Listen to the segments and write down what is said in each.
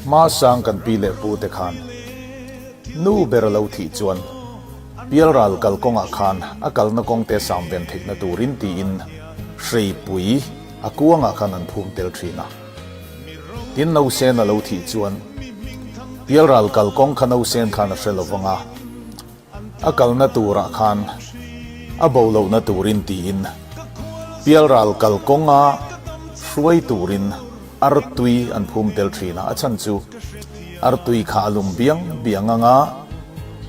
Hmasang kan pi leh pu te khan nu ber a lo thih chuan Pialral kalkawngah khan a kalna kawngte sam ven theihna turin tiin hreipui a kuangah khan an phum tel thin a. Tin Nausen a lo thih chuan Pialral kalkawng kha Nausen khan a hre lo vang a, a kalna turah khan a bo lohna turin tiin Pialral kalkawnga hruai turin artui an phum tel thin a, a chhan chu artui kha a lum biang biang ang a,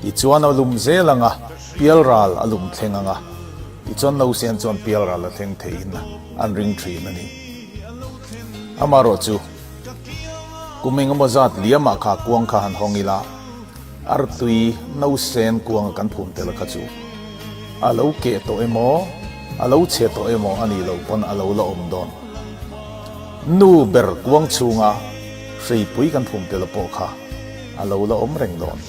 tichuan a lum zel ang a, Pialral a lum thleng ang a, tichuan Nausen chuan Pialral a thleng theiin an ring thin a ni. Amaherawhchu, kum engemaw zat liamah kha kuang kha han hawng ila, Artui nausen kuanga kan phum tel kha chu a lo keh tawh emaw, a lo chhe tawh emaw a nih loh pawn a lo la awm dawn. Nu ber kuang chhunga hreipui kan phum tel pawh kha a lo la awm reng dawn.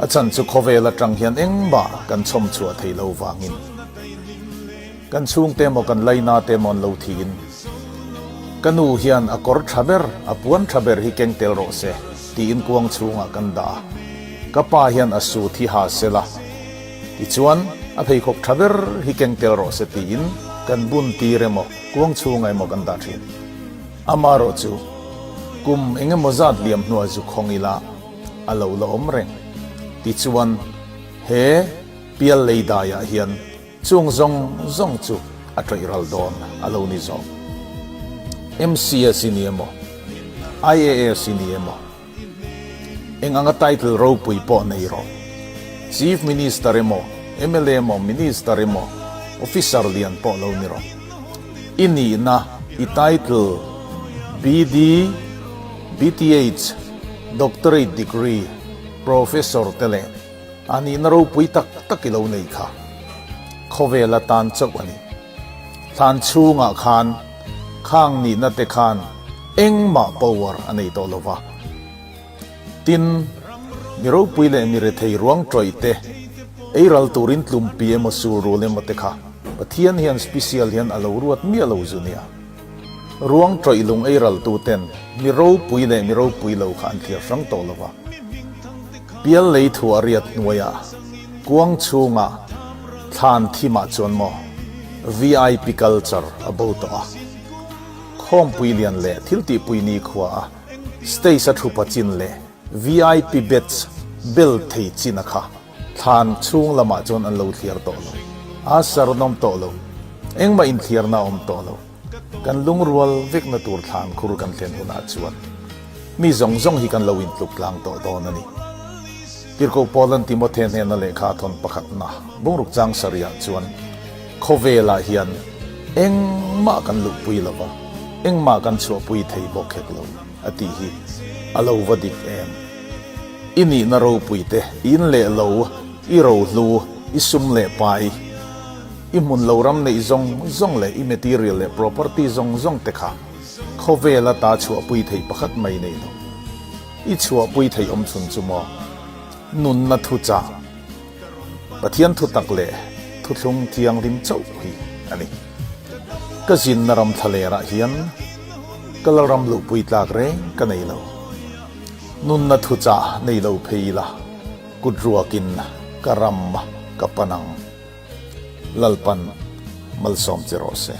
A chhan chu khawvel atang hian engmah kan chhawm chhuah thei lo vangin. Kan chhungte emaw kan laina te emaw an lo thiin, Ka nu hian a kawr tha ber, a puan tha ber hi keng tel rawh se, tiin kuang chhungah kan dah a. Ka pa hian a sut hi ha se la, tichuan a pheikhawk tha ber hi keng tel rawh se tiin kan bun tir emaw, kuang chhungah emaw kan dah thin. Amaherawhchu, kum eng emaw zat liam hnuah zu khawng ila a lo la awm reng. Tichuan, he pial lei daiah hian Chung zawng zawng chu a ṭawih ral dawn a lo ni zawk. MCS i ni emaw, IAS i ni emaw, eng anga title ropui pawh nei rawh. Chief Minister emaw, mla emaw, Minister emaw, Officer lian pawh lo ni rawh. I nihna, i title, BD, BTH, Doctorate degree, Professor te leh, A nihna ropui tak tak i lo nei kha. Khawvel atan chauh a ni. Thlan chhungah khan khang nihna te khan engmah power a nei tawh lo va. Tin, mi ropui leh mi rethei ruang tawih te, ei ral turin tlumpi emaw sur rul emaw te kha Pathian hian special hian a lo ruat miah lo zu nia. Ruang tawih lung ei ral tu ten mi ropui leh mi ropui lo kha an thlir hrang tawh lo va. Pial lei thu a riat hnuaiah kuang chhungah thlan thimah chuan maw vip culture a bo tawh a. Khawmpui lian leh thil tihpui nikhua a stage a thupa chin leh vip beds bel thei chin a kha thlan chhung lamah chuan an lo thliar tawh lo. A sarnawm tawh lo. Engmah inthliarna a awm tawh lo. Kan lungrual vekna tur thlan khur kan thlen hunah chuan mi zawng zawng hi kan lo intluk tlang tawh dawn a ni. Tirhkoh Paulan Timothe hnena lehkha a thawn pakhatna bungruk chang sarihah chuan khawvelah hian engmah kan luhpui lo va, engmah kan chhuahpui thei bawk hek lo a tih hi a lo va dik em? I nihna ropui te, i in leh lo, i rohlu, i sum leh pai, I hmun lo ram neih zawng zawng leh i material leh property zawng zawng te kha khawvel ata chhuahpui thei pakhat mai nei lo. I chhuahpui thei awm chhun chu maw? Nunna thuchah, Pathian thutak leh thuthlung thianghlim chauh hi a ni. Ka zinna ram thlalerah hian ka la ram luhpui tlak reng ka nei lo. Nunna thuchah nei lo phei ila kut ruakin ka ram ka pan ang. Lalpan malsawm che rawh se.